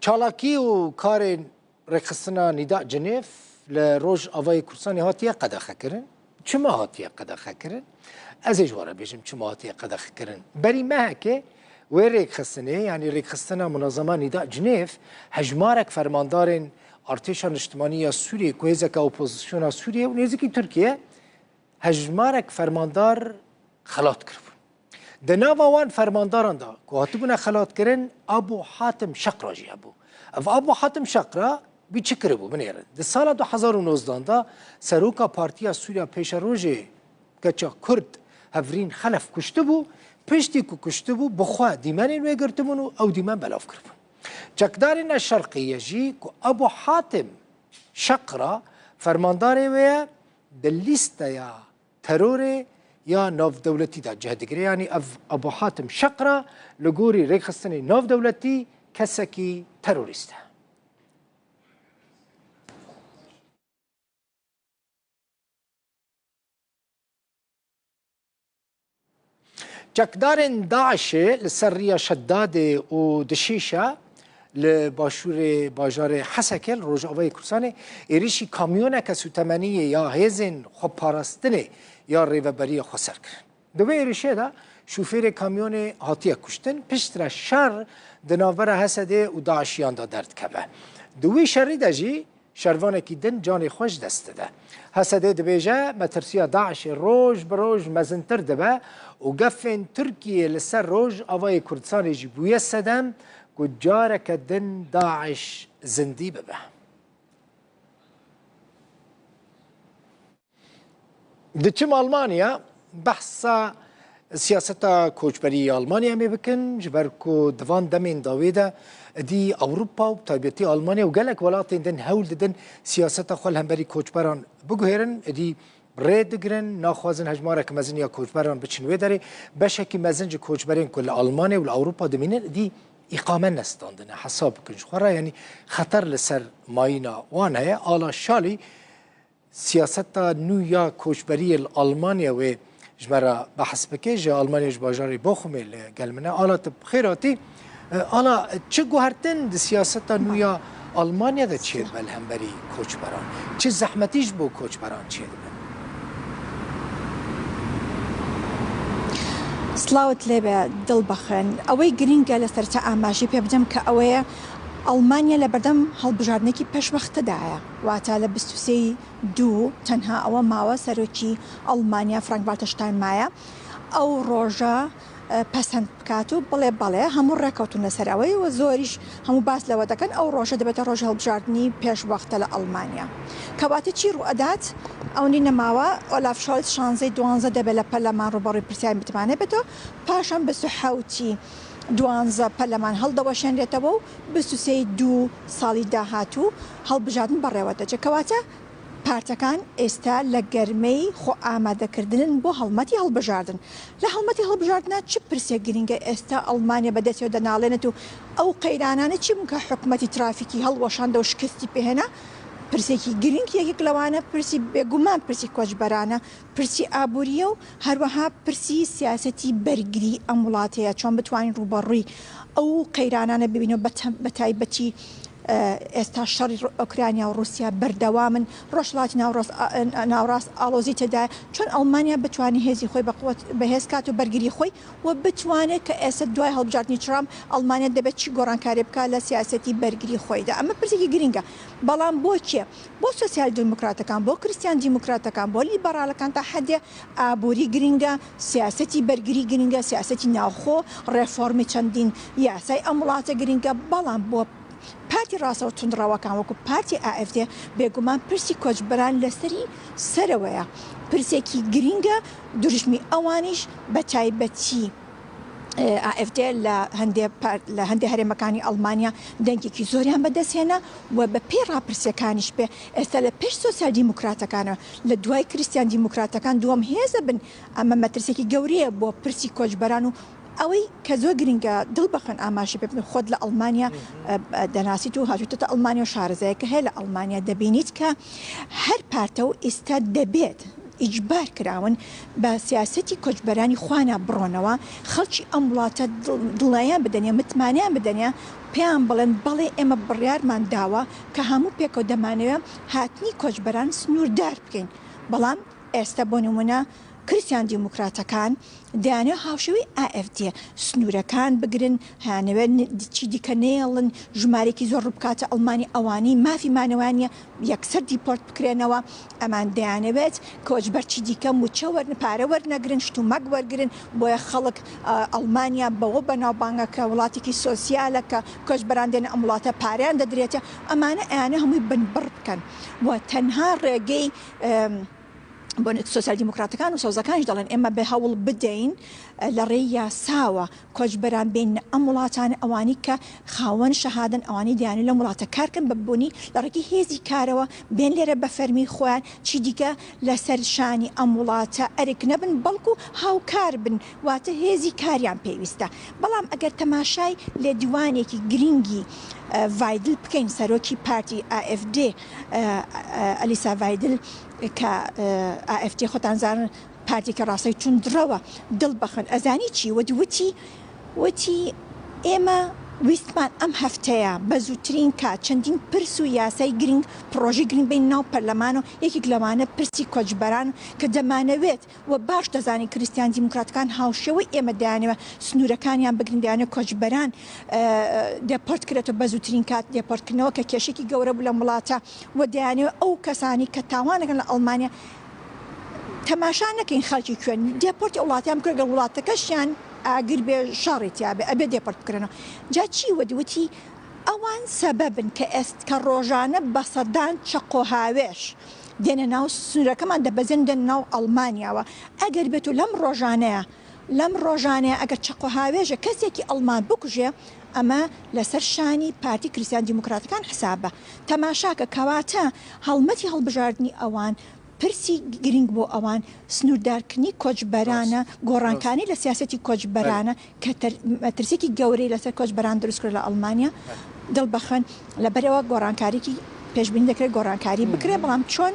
Çalakî û karên rêkxistina Nîda Cinêv li Rojavayê Kurdistanê hatiye qedexekirin. Çima hatiye qedexekirin? Ez ê ji we re bêjim çima hatiye qedexekirin. Berî mehekê wê rêkxistinê yanî rêkxistina Munezema Nîda Cinêv hejmarek fermandarên Artêşa Niştimanî ya Sûriyê ku hêzeke opozisyona Sûriyê û nêzîkî Tirkiye hejmarek fermandar xelat kiribûn. Di nava wan fermandaran de ku hatibûne xelatkirin Abu Hatim Şeqra jî hebû. Ev Abu Hatim Şeqra wî çi kiribû binêrin. Di sala 2019 de Seroka Partiya Sûriya Pêşerojê keça Kurd Hevrîn Xelef kuştibû, piştî ku kuştibû bi xwe dîmenên wê girtibûn û ew dîmen belav kiribûn. Çekdarên Eşşerqiye jî ku Abu Hatim Şeqra fermandarê wê ye di lîsteya terorê ya navdewletî de cih digire. Yanî ev Ebû Hatim Şeqra li gorî rêkxistinê navdewletî kesekî terorîst e. Çekdarên DAIŞ'ê li ser riya Şeddadê û Dişîşe li başûrê bajarê Hesekê li Rojavayê Kurdistanê êrîşî kamyoneke sûtemeniyê ya hêzên xweparastinê ya Rêveberiya Xweser kirin. Di vê êrîşê de şofêrê kamyonê hatiye kuştin, piştre şer di navbera HSD û DAIŞ'iyan de derdikeve. Di wî şerî de jî Şervanekî din canê xwe ji dest dide. HSD dibêje metirsiya DAIŞ'ê roj bi roj mezintir dibe û gefên Tirkiyê li ser Rojavayê Kurdistanê jî bûye sedem ku careke din DAIŞ zindî bibe. Diçim Almanya behsa siyaseta koçberî ya Almanya em ê bikin ji ber ku di van demên dawê de dî Ewropa û bi taybetî Almanya û gelek welatên din hewl didin siyaseta xwe li hemberî koçberan biguhêrin êdî rê digirin naxwazin hejmareke mezin ya koçberan biçin wê derê beşekî mezin ji koçberên ku li Almanya û li Ewropa dimînin êdî îqame nestandine hesab bikin ji xwe re yanî xeter li ser mayîna wan heye ala şalî Siyaseta nû ya koçberiyê li Almanya wê ji me re behs bike. Ji Almanya ji bajarê Bochumê li gel min e. Ala tu bi xêr hatî. Ala çi guhertin di siyaseta nû ya Almanya de çêdibe li hemberî koçberan? Çi zehmetî ji bo koçberan çêdibin? Slawt lê be Dilbixin. Ewey girîng e li ser te amaje pê bidim ke eweye Almanya li berdem hilbijartinekî pêşwextidaya. واتە لە 23 ی دوو تەنها ئەوە ماوە سەرۆکی ئەڵمانیا فرانک والتەر شتاینمایە ئەو ڕۆژە پەسەند بکات و بڵێ بەڵێ هەموو ڕێکەوتون لەسەر ئەوەی و زۆریش هەموو باس لەوە دەکەن ئەو ڕۆژە دەبێتە ڕۆژی هەڵبژاردنی پێش وەختە لە ئەڵمانیا کەواتە چی ڕوئەدات ئەونی نەماوە ئۆلاف شۆلز شانزەی دوانزە دەبێت لە پەرلەمان ڕوبەڕووی پرسیاری متمانە بێتەوە پاشان 27 دوانزە پەرلەمان هەڵدەوەشێنرێتەوە و 23 ی دوو ساڵی داهاتوو هەڵبژاردن بەڕێوەدەچێت، کەواتە پارتەکان ئێستا لە گەرمەی خۆئامادەکردنن بۆ هەڵمەتی هەڵبژاردن. لە هەڵمەتی هەڵبژاردنا چ پرسێک گرنگە ئێستا ئەڵمانیا بەدەستیەوە دەناڵێنێت و ئەو قەیرانانە چی بوون کە حکومەتی ترافیکی هەڵوەشاندەوە شکستی پێهێنا؟ پرسێکی گرنگ یەکێک لەوانە پرسی بێگومان پرسی کۆچبەرانە، پرسی ئابوورییە و هەروەها پرسی سیاسەتی بەرگری ئەم وڵاتەیە، چۆن بتوانین ڕووبەڕووی ئەو قەیرانانە ببینەوە بەتایبەتی ئێستا شەڕی ئۆکرانیا و ڕووسیا بەردەوامن، ڕۆژهەڵاتی ناوەڕاست ئاڵۆزی تێدایە، چۆن ئەڵمانیا بتوانێت هێزی خۆی بەقوەت بەهێز کات و بەرگری خۆی و بتوانێت کە ئێستا دوای هەڵبژاردنی ترامپ ئەڵمانیا دەبێت چی گۆڕانکاری بکات لە سیاسەتی بەرگری خۆیدا، ئەمە پرسێکی گرنگە، بەڵام بۆ کێ؟ بۆ سۆسیال دیموکراتەکان، بۆ کریستیان دیموکراتەکان، بۆ لیبەڕالەکان تا حەدێ ئابووری گرنگە، سیاسەتی بەرگری گرنگە، سیاسەتی ناوخۆ، ڕێفۆرمی چەندین یاسای ئەم وڵاتە گرنگە، بەڵام بۆ پارتی ڕاستڕەو توندڕەوەکان وەکو پارتی AfD بێگومان پرسی کۆچبەران لەسەری سەرەوەیە، پرسێکی گرنگە، دروشمی ئەوانیش بەتایبەتی. AfD لە هەندێ لە هەندێ هەرێمەکانی ئەڵمانیا دەنگێکی زۆریان بەدەستهێنا و بە پێی ڕاپرسیەکانیش بێ ئێستا لە پێش سۆسیال دیموکراتەکانەوە لە دوای کریستیان دیموکراتەکان دووەم هێزە بن ئەمە مەترسێکی گەورەیە بۆ پرسی کۆچبەران و ئەوەی کە زۆر گرنگە دڵ بەخوێن ئاماژە پێ بکەم خۆت لە ئەڵمانیا دەناسیت و هاتووتەتە ئەڵمانیا و شارەزایەکە هەیە لە ئەڵمانیا دەبینیت کە هەر پارتە و ئێستا دەبێت. ئیجبار کراون بە سیاسەتی کۆچبەرانی خۆیانا بڕۆنەوە، خەڵکی ئەم وڵاتە دڵنیایان بدەنێ، متمانەیان بدەنێ، پێیان بڵێن بەڵێ ئێمە بڕیارمان داوە کە هەموو پێکەوە دەمانەوێ هاتنی کۆچبەران سنووردار بکەین، بەڵام ئێستە بۆ نموونە کریستیان دیموکراتەکان دەیانەوێت هاوشێوەی AFD سنوورەکان بگرن، هەیانەوێت چی دیکە نەیەڵن ژمارەیەکی زۆر ڕووبکاتە ئەڵمانیا، ئەوانەی مافی مانەوەیان نییە یەکسەر دیپۆرت بکرێنەوە، ئەمان دەیانەوێت کۆچبەر چی دیکە مووچە وەر پارە وەرنەگرن، شتومەک وەرگرن، بۆیە خەڵک ئەڵمانیا بەوە بەناوبانگە کە وڵاتێکی سۆسیالە کە کۆچبەران دێنە ئەم وڵاتە پارەیان دەدرێتێ، ئەمانە ئەیانەوێت هەمووی بنبڕ بکەن و تەنها ڕێگەی بۆ سۆسیال دیموکراتەکان و سەوزەکانیش دەڵێن ئێمە بێ هەوڵ بدەین لە ڕێی یاساوە کۆچبەران بێنینە ئەم وڵاتانە ئەوانی کە خاوەن شەهادەن ئەوانی دەیانەوێت لەم وڵاتە کارکەن بە بوونی لە ڕێگەی هێزی کارەوە بێن لێرە بە فەرمی خۆیان چی دیکە لەسەر شانی ئەم وڵاتە ئەرک نەبن بەڵکو هاوکار بن واتە هێزی کاریان پێویستە بەڵام ئەگەر تەماشای لێدوانێکی گرنگی ڤایدل بکەین سەرۆکی پارتی AFD ئەلیسا ڤایدل کە AFD خۆتان زانن پارتێکی ڕاستەی توندڕەوە دڵ بەخوێن ئەزانی چی وت وتی وتی ئێمە ویستمان ئەم هەفتەیە بە زووترین کات چەندین پرس و یاسای گرنگ پڕۆژەی گرنگ بین ناو پەرلەمان و یەکێک لەوانە پرسی کۆچبەران کە دەمانەوێت و باش دەزانین کریستیان دیموکراتەکان هاوشێوەی ئێمە دەیانەوێت سنوورەکانیان بگرن دەیانەوێت کۆچبەران دێپۆرت کرێتەوە بە زووترین کات دێپۆرتکردنەوە کە کێشێکی گەورە بوو لەم وڵاتە و دەیانەوێت ئەو کەسانی کە تاوانەکەن لە ئەڵمانیا تەماشا نەکەین خەڵکی کوێن دێپۆرتی ئەو وڵاتیان بکرێت گەر وڵاتەکەشیان ئاگر بێ شەڕی تیا بێ ئەبێ دێپۆرت بکرێنەوە جا چی وت وتی ئەوان سەبەبن کە ئێست کە ڕۆژانە بە سەدان چەقۆ هاوێژ دێنە ناو سنوورەکەمان دەبەزێن دێنە ناو ئەڵمانیاوە ئەگەر بێت و لەم ڕۆژانەیە لەم ڕۆژانەیە ئەگەر چەقۆ هاوێژە کەسێکی ئەڵمان بکوژێ ئەمە لەسەر شانی پارتی کریستیان دیموکراتەکان حسابە تەماشاکە کەواتە هەڵمەتی هەڵبژاردنی ئەوان پرسی گرنگ بۆ ئەوان سنووردارکردنی کۆچبەرانە، گۆڕانکاری لە سیاسەتی کۆچبەرانە کە مەترسییەکی گەورەی لەسەر کۆچبەران دروست کرد لە ئەڵمانیا. دڵ بە خوێن لەبەرئەوە گۆڕانکاریی پێشبینی دەکرێت گۆڕانکاری بکرێت، بەڵام چۆن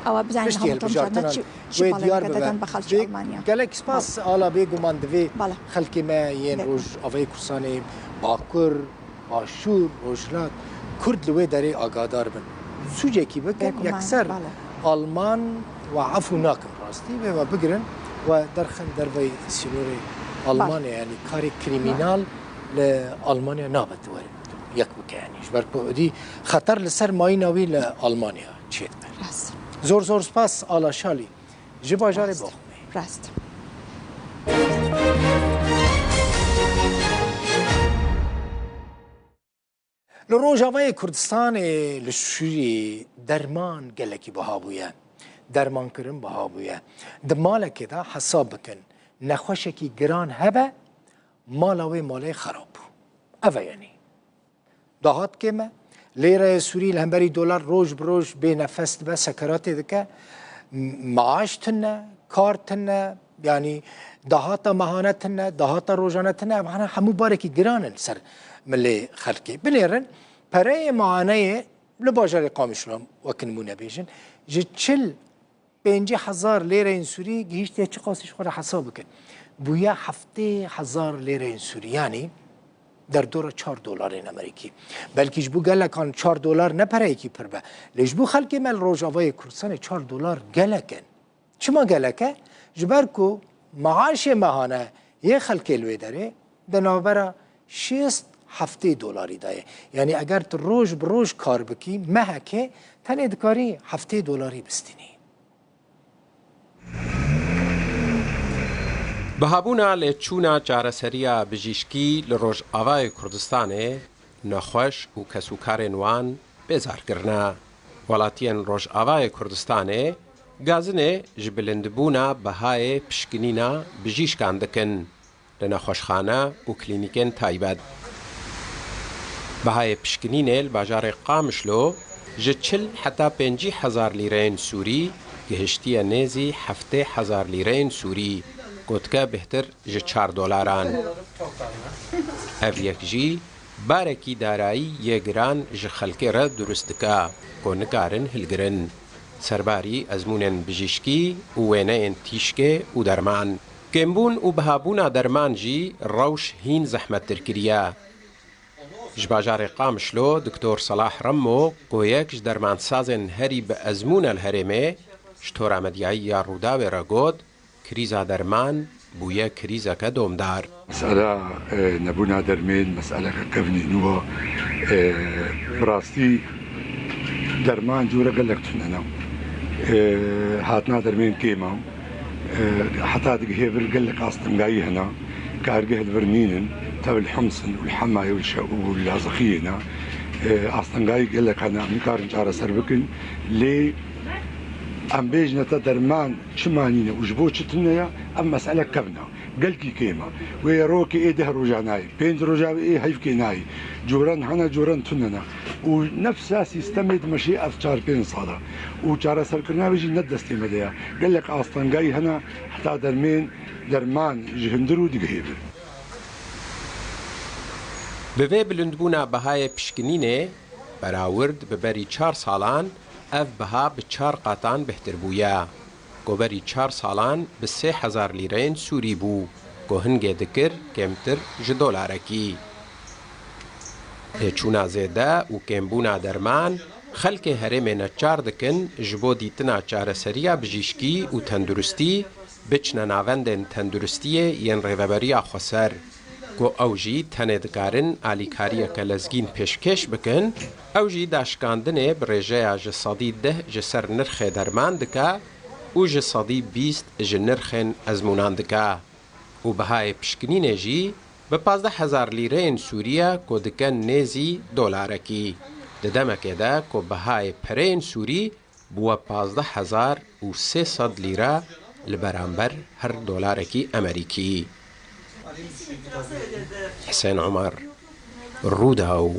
ئەوە بزانین پشتی هەڵبژاردنان هەڵبژاردنان چ وێ دیار بەڵێنێکە ببە دەدەن بە خەڵکی بێ ئەڵمانیا. گەلەک سپاس ئالا بێ گومان دڤێ بەڵێ خەلکێ مە یێن بێگومان. ڕۆژ ئاڤای کوردستانێ باکور باشوور ڕۆژهەلات کورد لە وێ دەرێ ئاگادار بن سوجێکی بکەن بێگومان یەکسەر بەڵێ. ئاڵمان و عەفو ناکەن ڕاستی بێ و بگرن و دەرخەن دەرڤەی سینۆرێ بەڵێ. ئاڵمانێ یانی کارێ کریمیناڵ لە ئاڵمانیا نابێت وەرن یەک بکە یانی ژبەر کو ئەدی خەتەر لەسەر ماینا وی لە ئاڵمانیا چێت بن. ڕاست. زۆر زۆر سپاس ئالا شالی ژ باژارێ ڕاست. باخمێ. ڕاست. لە ڕۆژاڤای کوردستانێ لە سووریێ دەرمان gelekî biha bûye. Dermankirin biha bûye. Di malekê de hesab bikin nexweşekî giran hebe mala wê malê xerab bû. Ev e yanî. Dahat kêm e. Lêreyê Sûrî li hemberî dolar roj bi roj bê nefes dibe, sekeratê dike. Maaş tune, kar tune, yanî dahata mehane tune, dahata rojane tune. Ev hene hemû barekî giran in li ser milê xelkê. Binêrin pereyê mehaneyê li bajarê Qamişlo wek nimûne bêjin ji 40 50,000 lêreyên Sûrî gihîştiye çi qasî ji xwe re hesab bikin. Bûye 70,000 lêreyên Sûrî yanî derdora 4 dolarên Amerîkî. Belkî ji bo gelekan 4 dolar ne pereyekî pir be. Lê ji bo xelkê me li Rojavayê Kurdistanê 4 dolar gelek in. Çima gelek e? Ji ber ku maaşê mehane yê xelkê li wê derê di navbera 60 70 dolarî de ye. Yanî eger tu roj bi roj kar bikî mehekê tenê dikarî 70 dolarî bistînî. Bihabûna lêçûna çareseriya bijîşkî li Rojavayê Kurdistanê nexweş û kesûkarên wan bêzar kirine. Welatiyên Rojavayê Kurdistanê gazinê ji bilindbûna bihayê pişkinîna bijîşkan dikin li nexweşxane û klînîkên taybet. Bihayê pişkinînê li bajarê Qamişlo ji 40 heta 50,000 lîreyên Sûrî gihiştiye nêzî 70,000 lîreyên Sûrî gotike bêhtir ji 4 dolaran. Ev yek jî barekî darayî yê giran ji xelkê re durist dike ku nikarin hilgirin. Serbarî ezmûnên bijîşkî û wêneyên tîşkê û derman. Kêmbûn û bihabûna derman jî rewş hîn zehmettir kiriye. Ji bajarê Qamişlo Diktor Selah Remmo ku yek ji dermansazên herî bi ezmûn e li herêmê, ji Tora Medyayî ya Rûdawê re got, Krîza derman bûye krîzeke domdar. Mesele nebûna dermên meseleke kevnî nû e. Bi rastî derman cûre gelek tune ne. Hatina dermên kêm e. Heta digihê vir gelek astengayî hene. Kargeh li vir nînin. Tev li Hums in û li Hemayê û li Lazixiyê ne. Astengayî gelek hene em nikarin çareser bikin. Lê em bêjine te derman Çima nîne û ji bo çi tune ye, ev mesele kevn e. Gelkî kêm e. Wê rokê ê deh roja nayê, pênc roja wê ê heyvkê nayê. Coren hene, coren tune ne. Û nefsa sîstemê dimeşê ev çar pênc sal e. Û çareserkirina wê jî ne di destê me de ye. Gelek astengayî hene heta dermên, derman ji hundir û digihê vir. Bi vê bilindbûna bihayê pişkinînê, berawird bi berî çar salan, Ev biha bi çar qatan bêhtir bûye. Ku berî çar salan bi 3000 lîreyên Sûrî bû ku hingê dikir kêmtir ji dolarekî. Lêçûna zêde û kêmbûna derman xelkê herêmê neçar dikin ji bo dîtina çareseriya bijîşkî û tenduristî biçine navendên tenduristiyê yên Rêveberiya Xweser ku ew jî tenê dikarin alîkariyeke lezgîn pêşkêş bikin, ew jî daşikandinê bi rêjeya 10% ji ser nirxê derman dike û 20% ji nirxên ezmûnan dike û bihayê pişkinînê jî bi 15,000 lîreyên Sûrî ye ku dike nêzî dolarekî. Di demekê de ku bihayê pereyên Sûrî bûye 15,300 lîre li beramber her dolarekî Amerîkî. Hisên Omer, Rûdaw.